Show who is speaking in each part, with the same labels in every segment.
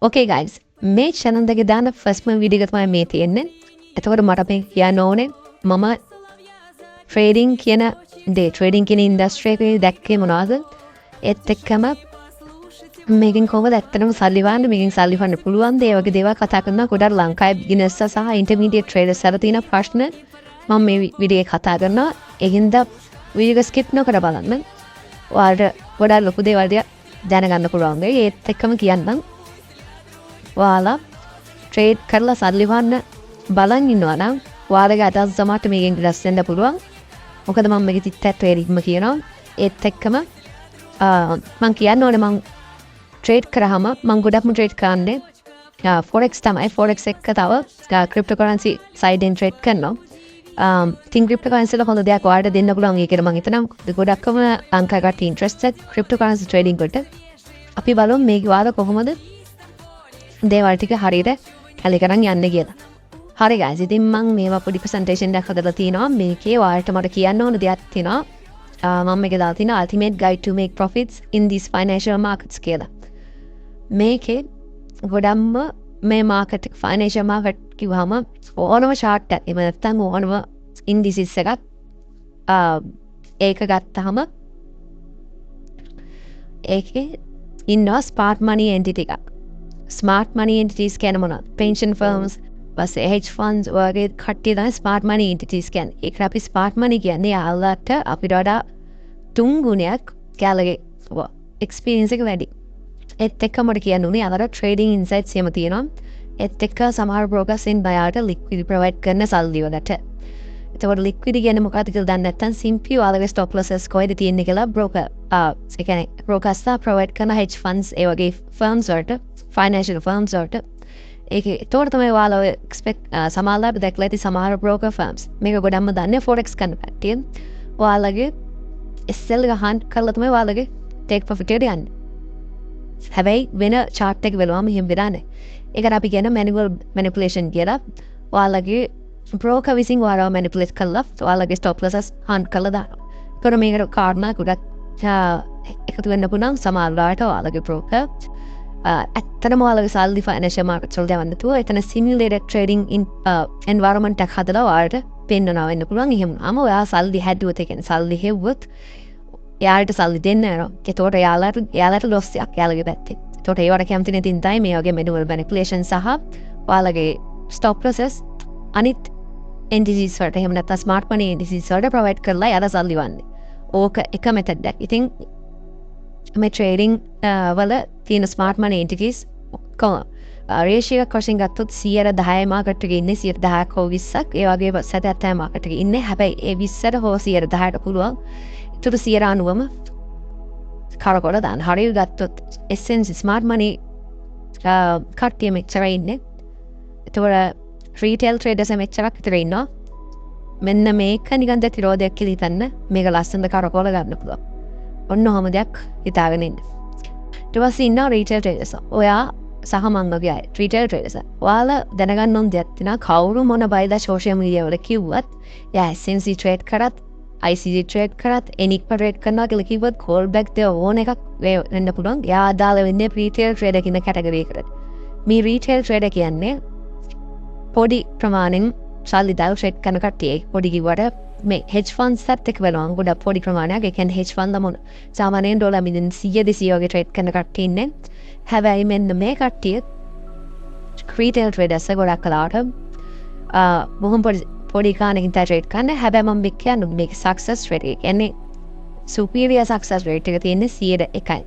Speaker 1: ඕකේ guys, මේ channel එකේ දාන ෆස්ට්ම වීඩියෝ එක තමයි මේ තියෙන්නේ. එතකොට මට මේ කියන්න ඕනේ මම ට්‍රේඩින් කියන දේ, ට්‍රේඩින් කියන ඉන්ඩස්ට්‍රි එකේ දැක්කේ මොනවද? ඒත් එක්කම මේකෙන් කොහොමද ඇත්තටම සල්ලි හොයන්නේ, මේකෙන් සල්ලි හොයන්න පුළුවන්ද? ඒ වගේ දේවල් කතා කරනවා. ගොඩක් ලංකාවේ බිගිනර්ස් සහ ඉන්ටර්මීඩියට් ට්‍රේඩර්ස් අතර තියෙන ප්‍රශ්න මම මේ වීඩියෝ එකේ කතා කරනවා. ඒ හින්දා වීඩියෝ එක ස්කිප් නොකර බලන්න. ඔයාලට ගොඩක් ලොකු දේවල් ටිකක් දැනගන්න පුළුවන් වෙයි. ඒත් එක්කම කියන්නම්, ඔයාලා ට්‍රේඩ් කරලා සල්ලි හොයන්න බලන් ඉන්නවා නම් ඔයාලගේ අදහස් සමහරට මේකෙන් වෙනස් වෙන්න පුළුවන්. මොකද මම මේකේ තිත්ත ට්‍රේඩින්ග්ම කියනවා. ඒත් එක්කම මං කියන්න ඕනේ, මං ට්‍රේඩ් කරාම මං ගොඩක්ම ට්‍රේඩ් කරන්නේ ෆොරෙක්ස් තමයි. ෆොරෙක්ස් එක්ක තව ක්‍රිප්ටෝ කරන්සි සයිඩ් එකෙන් ට්‍රේඩ් කරනවා. ඉතින් ක්‍රිප්ටෝ කරන්සි වල හොඳ දෙයක් ඔයාලට දෙන්න පුළුවන් ඒ කියලා මං හිතනවා. ගොඩක්ම ලංකාවේ කට්ටිය ඉන්ට්‍රෙස්ටඩ් ක්‍රිප්ටෝ කරන්සි ට්‍රේඩින් වලට. අපි බලමු මේක ඔයාලා කොහොමද දේවල් ටික හරියට කැලි කරන් යන්නේ කියලා. හරි ගයිස්, ඉතින් මං මේවා පොඩි ප්‍රසන්ටේෂන් එකක් හදලා තිනවා. මේකේ ඔයාලට මට කියන්න ඕන දෙයක් තියෙනවා. මම මේක දාලා තිනවා "Ultimate Guide to Make Profits in these Financial Markets" කියලා. මේකේ ගොඩක්ම මේ මාකට්, ෆයිනෑන්ෂියල් මාකට් කිව්වහම ඕනම චාට් එකක්, එහෙම නැත්නම් ඕනම ඉන්ඩිසිස් එකක්, ඒක ගත්තාම ඒකේ ඉන්නවා ස්මාර්ට් මනි එන්ටිටි එකක්. ස්මාර්ට් මනි එන්ටිටීස් කියන්නේ මොනවද? පෙන්ෂන් ෆර්ම්ස්, පස්සේ හෙජ් ෆන්ඩ්ස් වගේ කට්ටිය තමයි ස්මාර්ට් මනි එන්ටිටීස් කියන්නේ. ඒකට අපි ස්මාර්ට් මනි කියන්නේ යාළුවාට අපිට වඩා තුන් ගුණයක් එයාලගේ එක්ස්පීරියන්ස් එක වැඩි. ඒත් එක්ක මට කියන්න උනේ අර ට්‍රේඩින් ඉන්සයිට්ස් එහෙම තියෙනවා. ඒත් එක්ක සමහර බ්‍රෝකර්ස් ඉන් බයාට ලික්විඩ් ප්‍රොවයිඩ් කරන සල්ලි වලට. එතකොට ලික්විඩ් කියන්නේ මොකක්ද කියලා දන්නේ නැත්නම් සිම්ප්ලි ඔයාලගේ ස්ටොප් ලොසස් කොහෙද තියෙන්නේ කියලා බ්‍රෝකර්, ඒ කියන්නේ බ්‍රෝකර්ස්ලා ප්‍රොවයිඩ් කරන හෙජ් ෆන්ඩ්ස්, ඒ වගේ ෆර්ම්ස් වලට, ෆයිනෑන්ෂියල් ෆර්ම්ස් වලට ඒක. එතකොට තමයි ඔයාලා ඔය එක්ස්පෙක්ට් සමහරවිට දැකලා ඇති සමහර බ්‍රෝකර් ෆර්ම්ස්, මේක ගොඩක්ම දන්නේ ෆොරෙක්ස් කරන කට්ටිය, ඔයාලගේ SL එක හන්ට් කරලා තමයි ඔයාලගේ ටේක් ප්‍රොෆිට් එකට යන්නේ. හැබැයි වෙන චාට් එක බැලුවම එහෙම වෙලා නැහැ. ඒකට අපි කියන මැනුවල් මැනිපියුලේෂන් කියලා. ඔයාලගේ බ්‍රෝකර් විසින් ඔයාලව මැනිපියුලේට් කරලා ඔයාලගේ ස්ටොප් ලොසස් හන්ට් කරලා දානවා. ඒතකොට මේකට කාරණා ගොඩක් එකතු වෙන්න පුළුවන්. සමහර වෙලාවට ඔයාලගේ බ්‍රෝකර් ඇත්තටම ඔයාලගේ සල්ලි ෆයිනෑන්ෂියල් මාකට්ස් වලට යවන්න නැතුව එතන සිමියුලේටඩ් ට්‍රේඩින් එන්වයරන්මන්ට් එකක් හදලා ඔයාලට පෙන්නනවා වෙන්න පුළුවන්. එහෙම වුණාම ඔයා සල්ලි හැදුවොත්, ඒ කියන්නේ සල්ලි හෙව්වොත්, එයාට සල්ලි දෙන්න යනවා. එතකොට එයාලට එයාලට ලොස් එකක් එයාලගේ පැත්තෙන්. එතකොට ඒවට කැමති නැති හින්දායි මේ වගේ මැනුවල් මැනිපියුලේෂන් සහ ඔයාලගේ ස්ටොප් ලොසස් අනිත් එන්ටිටීස් වලට, එහෙම නැත්නම් ස්මාර්ට් මනි එන්ටිටීස් වලට ප්‍රොවයිඩ් කරලා එයාලා සල්ලි වන්නේ. ඕක එක මෙතඩ් එකක්. ඉතින් මේ ට්‍රේඩින් වල තියෙන ස්මාර්ට් මනි එන්ටිටීස් ඔක්කොම රේෂියෝ එකක් වශයෙන් ගත්තොත් 10% මාකට් එකේ ඉන්නේ, 10%ක් හෝ 20ක් ඒ වගේ 70 මාකට් එකේ ඉන්නේ. හැබැයි ඒ 20ට හෝ 10%ට පුළුවන් ඉතුරු 90%ම කරකොල දාන්න. හරියට ගත්තොත් SMC smart මනි කට්ටිය මෙච්චරයි ඉන්නේ. එතකොට රීටේල් ට්‍රේඩර්ස් මෙච්චරක් විතර ඉන්නවා. මෙන්න මේක නිකන් දැන් රෝදයක් කියලා හිතන්න. මේක ලස්සනට කරකවල ගන්න පුළුවන්. ඔන්න ඔහොම දෙයක් හිතාගෙන ඉන්න. ඊට පස්සේ ඉන්නවා රීටේල් ට්‍රේඩර්ස්. ඔයා සහ මං වගේ අය රීටේල් ට්‍රේඩර්ස්. ඔයාලා දැනගන්න ඕන දෙයක් තියෙනවා. කවුරු මොන බයිලා සෝෂියල් මීඩියා වල කිව්වත්, එයා SMC trade කරත්, ICT trade කරත්, එනික්ම ට්‍රේඩ් කරනවා කියලා කිව්වොත්, කෝල් බැක් දෙව ඕන එකක් වෙන්න පුළුවන්. එයා අදාළ වෙන්නේ රීටේල් ට්‍රේඩර් කියන කැටගරි එකට. මේ රීටේල් ට්‍රේඩර් කියන්නේ පොඩි ප්‍රමාණෙන් සල්ලි දාලා ට්‍රේඩ් කරන කට්ටිය. පොඩි කිව්වට මේ හෙජ් ෆන්ඩ්ස් එකත් එක්ක බලුවම ගොඩක් පොඩි ප්‍රමාණයක්. ඒ කියන්නේ හෙජ් ෆන්ඩ් මොන සාමාන්‍යයෙන් ඩොලර් මිලියන 100 200 වගේ ට්‍රේඩ් කරන කට්ටිය ඉන්නේ. හැබැයි මෙන්න මේ කට්ටිය රීටේල් ට්‍රේඩර්ස් ගොඩක් කලාවට බොහොම පොඩි පොඩි ගානකින් තමයි ට්‍රේඩ් කරන්නේ. හැබැයි මම මේ කියන්නේ මේක සක්සස් රේට් එක. කියන්නේ සුපීරියර් සක්සස් රේට් එක තියෙන්නේ 101යි.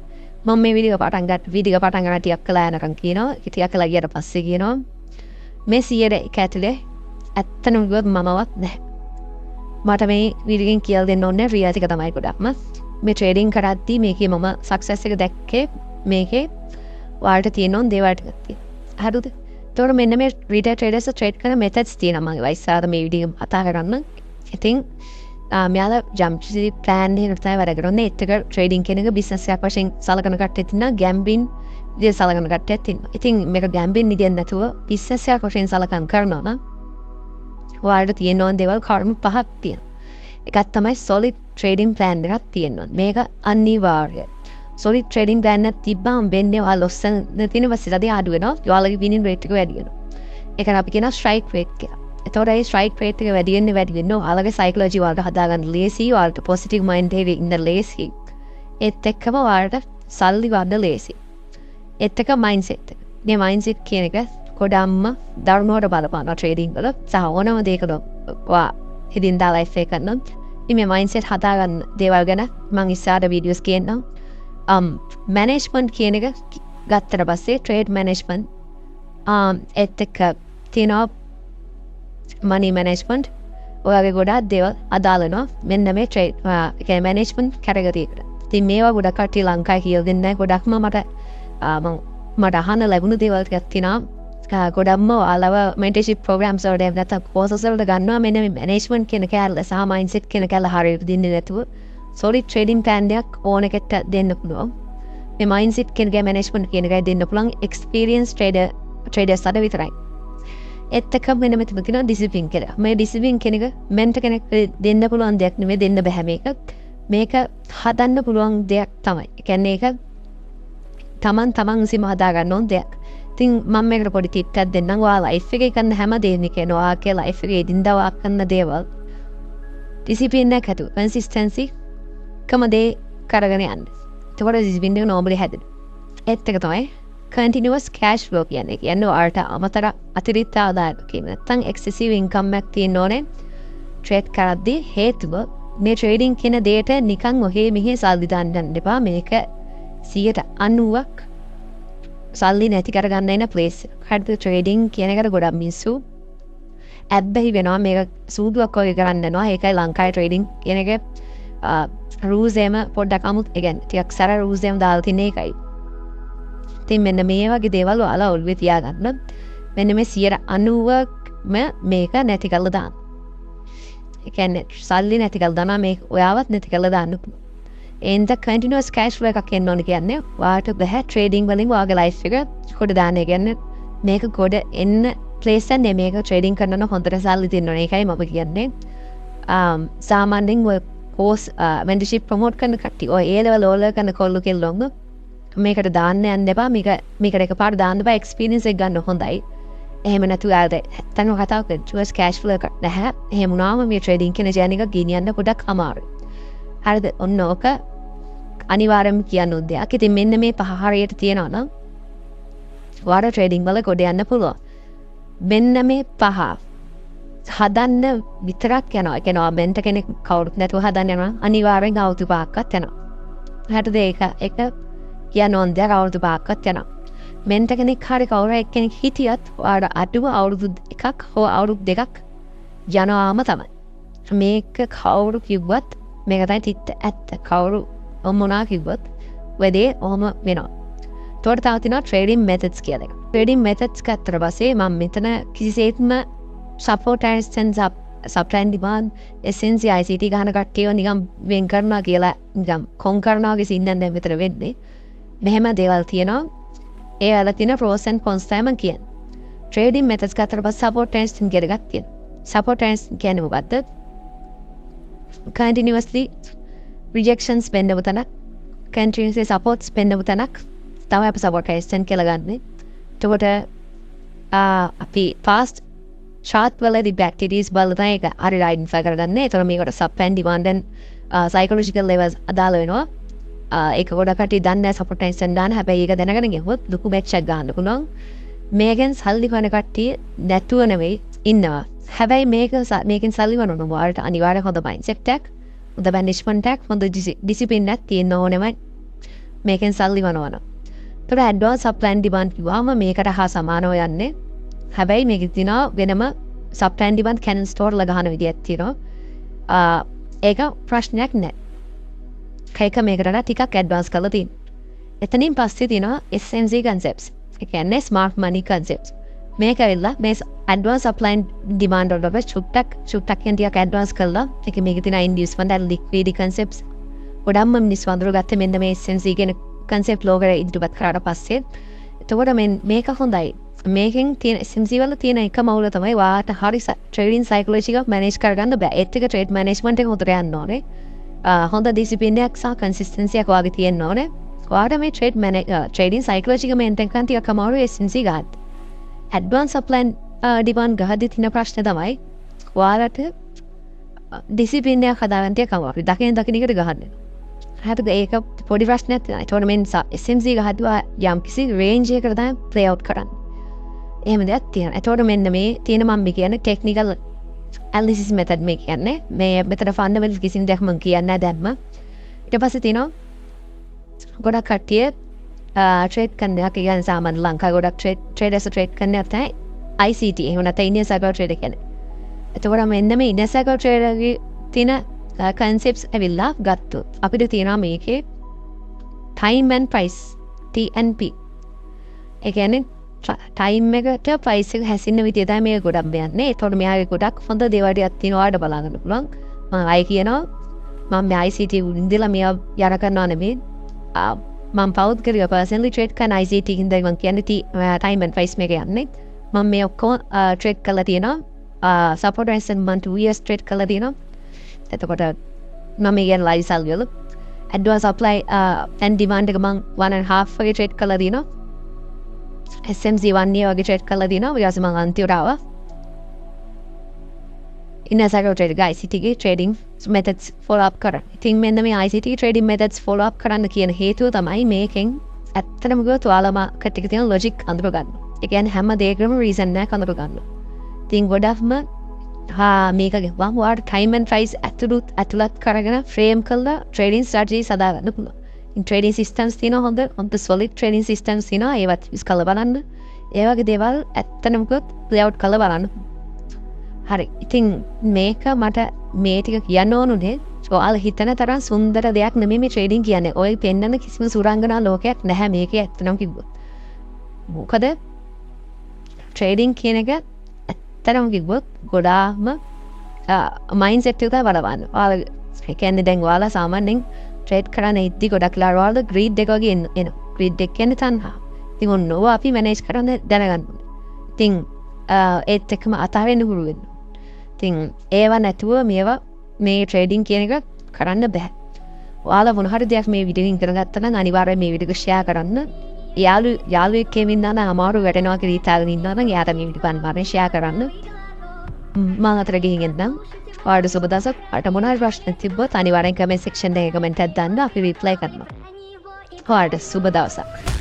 Speaker 1: මම මේ වීඩියෝ පටන් ගන්න වීඩියෝ පටන් ගන්න ටිකක් කළා යනකම් කියනවා. ටිකක් කළා ගියට පස්සේ කියනවා මේ 101 ඇතුලේ ඇත්තටම කිව්වොත් මමවත් නැහැ. මට මේ වීඩියෝ එකෙන් කියලා දෙන්න ඕනේ රියැලිටි එක තමයි ගොඩක්ම. මේ ට්‍රේඩින් කරද්දී මේකේ මම සක්සස් එක දැක්කේ මේකේ ඔයාලට තියෙන ඕන දේවල් ටිකක් තියෙනවා. හරිද? එතකොට මෙන්න මේ රීටේල් ට්‍රේඩර්ස් ට්‍රේඩ් කරන මෙතඩ්ස් තියෙනවා. මම ඉස්සරහට මේ වීඩියෝ කතා කරන්න. ඉතින් මෙයාලා යම්කිසි ප්ලෑන් එකකට තමයි වැඩ කරන්නේ. ඒත් එක ට්‍රේඩින් කියන එක බිස්නස් එකක් වශයෙන් සලකන කට්ටියත් ඉන්නවා. ගැම්බ්ලින් විදියට සලකන කට්ටියත් ඉන්නවා. ඉතින් මේක ගැම්බ්ලින් විදියට නැතුව බිස්නස් එකක් වශයෙන් සලකන් කරනවා නම් ඔයාලට තියෙන ඕන දේවල් කරුණු පහක් තියෙනවා. එකක් තමයි සොලිඩ් ට්‍රේඩින් ප්ලෑන් එකක් තියෙන්න ඕන. මේක අනිවාර්යයි. සොලිඩ් ට්‍රේඩින් ප්ලෑන් එකක් තිබ්බම වෙන්නේ ඔයා ලොස් වෙන තියෙන පර්සන්ටේජ් අඩු වෙනවා. ඔයාලගේ විනින් රේට් එක වැඩි වෙනවා. ඒකට අපි කියනවා ස්ට්‍රයික් රේට් කියලා. එතකොට ඒ ස්ට්‍රයික් රේට් එක වැඩි වෙන්න වැඩි වෙන්න ඔයාලගේ සයිකොලොජි ඔයාලට හදාගන්න ලේසි. ඔයාලට පොසිටිව් මයින්ඩ් එකේ ඉන්න ලේසි. ඒත් එක්කම ඔයාලට සල්ලි වන්න ලේසි. ඒත් එක්ක මයින්ඩ්සෙට් එක. මේ මයින්ඩ්සෙට් කියන එක ගොඩක්ම දරුණුවට බලපානවා ට්‍රේඩින් වල සහ ඕනම දෙයකට ඔයා එදින්දා ලයිෆ් එක කරනවා. ඉතින් මේ මයින්ඩ්සෙට් හදාගන්න දේවල් ගැන මං ඉස්සරහට වීඩියෝස් කියන්නම්. මැනේජ්මන්ට් කියන එක ගත්තට පස්සේ ට්‍රේඩ් මැනේජ්මන්ට්, ඒත් එක්ක තියෙනවා මනි මැනේජ්මන්ට්, ඔයාගේ ගොඩාක් දේවල් අදාළ වෙනවා මෙන්න මේ ට්‍රේඩ්, ඒ කියන්නේ මැනේජ්මන්ට් කැටගරි එකට. ඉතින් මේවා ගොඩක් කට්ටිය ලංකාවේ කියලා දෙන්නේ නැහැ. ගොඩක්ම මට අහන්න ලැබුණු දේවල් ටිකක් තියෙනවා. ගොඩක්ම ඔයාලව මෙන්ටර්ෂිප් ප්‍රෝග්‍රෑම්ස් වලට එහෙම නැත්නම් කෝසස් වලට ගන්නවා මෙන්න මේ මැනේජ්මන්ට් කියන කෑල්ල සහ මයින්ඩ්සෙට් කියන කෑල්ල හරියට දෙන්නේ නැතුව. සොලිඩ් ට්‍රේඩින් ප්ලෑන් එකක් ඕන එකට දෙන්න පුළුවන්. මේ මයින්ඩ්සෙට් කියන එක, මැනේජ්මන්ට් කියන එකයි දෙන්න පුළුවන් එක්ස්පීරියන්ස් ට්‍රේඩර්ස් ලට විතරයි. ඒත් එක්ක මෙන්න මෙතන තියෙනවා ඩිසිප්ලින් කියලා. මේ ඩිසිප්ලින් කියන එක මෙන්ටර් කෙනෙක් දෙන්න පුළුවන් දෙයක් නෙමෙයි, දෙන්න බැහැ මේක. මේක හදන්න පුළුවන් දෙයක් තමයි. ඒ කියන්නේ ඒක තමන් තමන් විසින්ම හදා ගන්න ඕන දෙයක්. ඉතින් මම මේකට පොඩි ටිප් එකක් දෙන්නම්. ඔයා ලයිෆ් එකේ කරන හැම දෙයක්ම කියන්නේ ඔයාගේ ලයිෆ් එකේ එදින්දා ඔයා කරන දේවල් ඩිසිප්ලින් එකක් ඇතුව කන්සිස්ටන්සි කම දේ කරගෙන යන්න. එතකොට ඩිසිප්ලින් එක නෝමලි හැදෙනවා. ඒත් එක තමයි කන්ටිනියුවස් කෑෂ් ෆ්ලෝ කියන්නේ. කියන්නේ ඔයාලට අමතර අතිරික්ත ආදායමක් එහෙම නැත්නම් එක්සෙසිව් ඉන්කම් එකක් තියෙන්න ඕනේ ට්‍රේඩ් කරද්දී. හේතුව මේ ට්‍රේඩින් කියන දෙයට නිකන් ඔහේ මෙහේ සල්ලි දාන්න යන්න එපා. මේක 90%ක් සල්ලි නැති කරගන්න එන ප්ලේස්. හරිද? ට්‍රේඩින් කියන එකට ගොඩක් මිනිස්සු ඇබ්බැහි වෙනවා. මේක සූදුවක් වගේ කරන්න යනවා. ඒකයි ලංකාවේ ට්‍රේඩින් කියන එක රූල්ස් එහෙම පොඩ්ඩක් අමුතු, ඒ කියන්නේ ටිකක් සැර රූල්ස් එහෙම දාලා තින්නේ ඒකයි. ඉතින් මෙන්න මේ වගේ දේවල් ඔයාලා ඔළුවේ තියාගන්න. මෙන්න මේ 90%ක්ම මේක නැති කරලා දාන්න. ඒ කියන්නේ සල්ලි නැති කරලා දානවා, මේක ඔයාවත් නැති කරලා දාන්න පුළුවන්. එහෙනම් කන්ටිනියුවස් කෑෂ් ෆ්ලෝ එකක් එන්න ඕන කියන්නේ ඔයාට බැහැ ට්‍රේඩින් වලින් ඔයාගේ ලයිෆ් එක ගොඩ දාන්න. ඒ කියන්නේ මේක ගොඩ එන්න ප්ලේස් එක නෙමෙයි. මේක ට්‍රේඩින් කරනවා නම් හොඳට සල්ලි තියෙන්න ඕනේ. ඒකයි මම කියන්නේ. සාමාන්‍යයෙන් ඔය කෝස් මෙන්ටර්ෂිප් ප්‍රොමෝට් කරන කට්ටිය, ඔය ඒ ලෙවල් ඕ ලෙවල් කරන කොල්ලෝ කෙල්ලොන්ව මේකට දාන්න යන්න එපා. මේකට එකපාරට දාන්න එපා. එක්ස්පීරියන්ස් එක ගන්න හොඳයි. එහෙම නැතුව ආද ඇත්තටම කතාව කන්ටිනියුවස් කෑෂ් ෆ්ලෝ එකක් නැහැ. එහෙම වුණාම මේ ට්‍රේඩින් කියන ජර්නි එක ගෙනියන්න පොඩක් අමාරුයි. හරිද? ඔන්න ඕක අනිවාර්යයෙන්ම කියන්න ඕන දෙයක්. ඉතින් මෙන්න මේ පහ හරියට තියෙනවා නම් ඔයාලට ට්‍රේඩින් වල ගොඩ යන්න පුළුවන්. මෙන්න මේ පහ හදන්න විතරක් යනවා. ඒ කියන්නේ ඔයා මෙන්ටර් කෙනෙක් කවුරුත් නැතුව හදන්න යනවා. අනිවාර්යෙන් අවුරුදු 5ක්වත් යනවා. හරිද? ඒක එක කියන්න ඕන දෙයක්, අවුරුදු 5ක්වත් යනවා. මෙන්ටර් කෙනෙක් හරි කවුරු හරි එක්කෙනෙක් හිටියත් ඔයාලට අඩුම අවුරුදු 1ක් හෝ අවුරුදු 2ක් යනවාම තමයි. මේක කවුරු කිව්වත් මේක තමයි තිත්ත ඇත්ත. කවුරු මොනා කිව්වත් වැඩේ ඔහොම වෙනවා. එතකොට තව තියෙනවා ට්‍රේඩින් මෙතඩ්ස් කියලා එකක්. ට්‍රේඩින් මෙතඩ්ස් ගත්තට පස්සේ මම මෙතන කිසිසේත්ම support resistance, supply and demand, SNC, ICT ගහන කට්ටියව නිකන් වෙන් කරනවා කියලා නිකන් කොන් කරනවා වගේ සීන් එකක් දැන් මෙතන වෙන්නේ. මෙහෙම දේවල් තියෙනවා. ඒ වල තියෙන ප්‍රෝස් ඇන්ඩ් කොන්ස් තමයි මම කියන්නේ. ට්‍රේඩින් මෙතඩ්ස් ගත්තට පස්සේ සපෝට් රෙසිස්ටන්ස් කියලා එකක් තියෙනවා. සපෝට් රෙසිස්ටන්ස් කියන්නේ මොකද්ද? කන්ටිනියුවස්ලි රිජෙක්ෂන්ස් වෙන්නව තැනක්, කන්ටිනියුවස්ලි සපෝට්ස් වෙන්නව තැනක් තමයි අපි සපෝට් රෙසිස්ටන්ස් කියලා ගන්නෙ. එතකොට අපි ෆාස්ට් චාට් වලදී ඇක්ටිවිටීස් බලලා තමයි ඒක හරියට අයිඩෙන්ටිෆයි කරගන්නේ. එතකොට මේකට supply and demand and psychological levels අදාළ වෙනවා. ඒක ගොඩක් කට්ටිය දන්නේ නැහැ සපෝට් රෙසිස්ටන්ස් දාන්න. හැබැයි ඒක දැනගෙන ගියොත් ලොකු මැච් එකක් ගන්න පුළුවන්. මේකෙන් සල්ලි හොයන කට්ටිය නැතුව නෙවෙයි, ඉන්නවා. හැබැයි මේකෙන් සල්ලි හොයනවා නම් ඔයාලට අනිවාර්යෙන් හොඳ මයින්ඩ්සෙට් එකක්, හොඳ මැනේජ්මන්ට් එකක්, හොඳ ඩිසිප්ලින් එකක් තියෙන්න ඕනෙමයි මේකෙන් සල්ලි හොයනවා නම්. එතකොට ඇඩ්වාන්ස් සප්ලයි ඇන්ඩ් ඩිමාන්ඩ් කිව්වම මේකට හා සමානව යන්නේ. හැබැයි මේකේ තියෙනවා වෙනම supply and demand Canon Store වල ගහන විදියක් තියෙනවා. ඒක ප්‍රශ්නයක් නෑ. ඒක මේකට වඩා ටිකක් ඇඩ්වාන්ස් කරලා තියෙනවා. එතනින් පස්සේ තියෙනවා SMC concepts. ඒ කියන්නේ ස්මාර්ට් මනි කන්සෙප්ට්ස්. මේක ඇවිල්ලා මේ ඇඩ්වාන්ස් සප්ලයි ඇන්ඩ් ඩිමාන්ඩ් වලට වඩා චුට්ටක් චුට්ටක් කියන ටිකක් ඇඩ්වාන්ස් කරලා ඒක මේකේ තියෙන ඉන්ඩියුස්මන්ට් ඇන්ඩ් ලික්විඩිටි කන්සෙප්ට්ස් ගොඩක්ම මිනිස්සු අඳුරගත්තේ මෙන්න මේ SMC කියන කන්සෙප්ට් ලෝකෙට ඉදිරිපත් කරාට පස්සේ. එතකොට මේක හොඳයි. මේකෙන් තියෙන SMC වල තියෙන එකම අවුල තමයි ඔයාට හරි ට්‍රේඩින් සයිකොලොජි එකක් මැනේජ් කරගන්න බෑ. ඒත් එක ට්‍රේඩ් මැනේජ්මන්ට් එක හොඳට යන්න ඕනේ. හොඳ ඩිසිප්ලින් එකක් සහ කන්සිස්ටන්සි එකක් ඔයාගේ තියෙන්න ඕනේ. ඔයාලට මේ ට්‍රේඩ් මැනේජ් ට්‍රේඩින් සයිකොලොජි එක මේන්ටේන් කරන්න ටිකක් අමාරුයි SMC ගහද්දි. ඇඩ්වාන්ස් සප්ලයි ඇන්ඩ් ඩිමාන්ඩ් ගහද්දි තියෙන ප්‍රශ්නේ තමයි ඔයාලට ඩිසිප්ලින් එකක් හදාගන්න ටිකක් අමාරුයි. දකින දකින එකට ගහන්න. හරිද? ඒක පොඩි ප්‍රශ්නයක් තියෙනවා. ඒතකොට මේ SMC ගහද්දි ඔයා යම්කිසි රේන්ජ් එකකට තමයි ප්ලේ අවුට් කරන්නේ. එහෙම දෙයක් තියෙනවා. එතකොට මෙන්න මේ තියෙන මම මේ කියන්නේ ටෙක්නිකල් ඇනලිසිස් මෙතඩ් මේ කියන්නේ. මේ මෙතන ෆන්ඩමෙන්ටල් කිසිම දෙයක් මම කියන්නේ නැහැ දැම්ම. ඊට පස්සේ තියෙනවා ගොඩක් කට්ටිය ට්‍රේඩ් කරන එකක්. ඒ කියන්නේ සාමාන්‍ය ලංකාවේ ගොඩක් ට්‍රේඩර්ස් ට්‍රේඩ් කරන එකක් තමයි ICT. එහෙම නැත්නම් ඉන්නර් සර්කල් ට්‍රේඩර් කියන්නේ. එතකොට මෙන්න මේ ඉන්නර් සර්කල් ට්‍රේඩර්ගේ තියෙන කන්සෙප්ට්ස් ඇවිල්ලා ගත්තොත් අපිට තියෙනවා මේකේ time and price, T&P. ඒ කියන්නේ ටයිම් එකට ප්‍රයිස් එක හැසිරෙන විදිය තමයි මේ ගොඩක් යන්නේ. ඒතකොට මෙයාගේ ගොඩක් හොඳ දේවල් ටිකක් තියෙනවා ඔයාලට බලා ගන්න පුළුවන්. මම ආයි කියනවා, මම මේ ICT ඉඳලා මේවා යට කරනවා නෙමෙයි. මම පෞද්ගලිකව පර්සනලි ට්‍රේඩ් කරන ICT හින්දා මම කියන්නේ ටයිම් ඇන්ඩ් ප්‍රයිස් මේක යන්නේ. මම මේ ඔක්කොම ට්‍රේඩ් කරලා තියෙනවා. සපෝට් රෙසිස්ටන්ස් මම 2 years trade කරලා තියෙනවා. එතකොට මම මේ කියන්නේ ලයිව් සල්ලි වල ඇඩ්වාන්ස් සප්ලයි ඇන්ඩ් ඩිමාන්ඩ් එක මං 1 and half වගේ ට්‍රේඩ් කරලා තියෙනවා. SMC 1 year වගේ ට්‍රේඩ් කරලා තියෙනවා. ඊට පස්සේ මං අන්තිමට ආවා ඉන්නර් සර්කල් ට්‍රේඩ් එක ICT ගේ ට්‍රේඩින් මෙතඩ්ස් ෆලෝ අප් කරන්න. ඉතින් මෙන්න මේ ICT trading methods follow up කරන්න කියන හේතුව තමයි මේකෙන් ඇත්තටම කිව්වොත් ඔයාලා මාකට් එකේ තියෙන ලොජික් අඳුර ගන්න. ඒ කියන්නේ හැම දෙයකම රීසන් එකක් අඳුර ගන්න. ඉතින් ගොඩක්ම හා මේක ගිහුවම ඔයාලට ටයිම් ඇන්ඩ් ප්‍රයිස් ඇතුළත් කරගෙන ෆ්‍රේම් කරලා ට්‍රේඩින් ස්ට්‍රැටජිස් හදා ගන්න පුළුවන්. ඉතින් ට්‍රේඩින් සිස්ටම්ස් තියෙනවා, හොඳ හොඳ සොලිඩ් ට්‍රේඩින් සිස්ටම්ස් තියෙනවා. ඒවත් යූස් කරලා බලන්න. ඒ වගේ දේවල් ඇත්තටම කිව්වොත් ප්ලේ අවුට් කරලා බලන්න. හරි. ඉතින් මේක මට මේ ටික කියන්න ඕනුනේ ඔයාලා හිතන තරම් සුන්දර දෙයක් නෙමෙයි මේ ට්‍රේඩින් කියන්නේ. ඔය පෙන්නන කිසිම සුරංගනා ලෝකයක් නැහැ මේකේ ඇත්තටම කිව්වොත්. මොකද ට්‍රේඩින් කියන එක ඇත්තටම කිව්වොත් ගොඩාක්ම මයින්ඩ් සෙට් එක තමයි බලපාන්නේ. ඔයාලා ඒ කියන්නේ දැන් ඔයාලා සාමාන්‍යයෙන් ට්‍රේඩ් කරන්න ඉද්දි ගොඩක් වෙලාවට ඔයාලට ග්‍රීඩ් එක වගේ එනවා. ග්‍රීඩ් එක කියන්නේ තණ්හා. ඉතින් ඔන්න ඕවා අපි මැනේජ් කරන්න දැනගන්න ඕනේ. ඉතින් ඒත් එක්කම අතහරින්න හුරු වෙන්න. ඉතින් ඒවා නැතුව මේවා මේ ට්‍රේඩින් කියන එක කරන්න බෑ. ඔයාලා මොන හරි දෙයක් මේ වීඩියෝ එකෙන් කරගත්තා නම් අනිවාර්යයෙන් මේ වීඩියෝ එක ෂෙයා කරන්න. යාළුවෙක් එහෙම ඉන්නා නම්, අමාරු වැටෙනවා කියලා හිතාගෙන ඉන්නවා නම්, එයාට මේ වීඩියෝ අනිවාර්යෙන් ෂෙයා කරන්න. මං අතර ගිහින් එන්නම්. ඔයාලට සුබ දවසක්. ඔයාලට මොන හරි ප්‍රශ්න තිබ්බොත් අනිවාර්යෙන් කමෙන්ට් සෙක්ෂන් එකේ කමෙන්ට් එකක් දාන්න, අපි රිප්ලයි කරනවා. ඔයාලට සුබ දවසක්.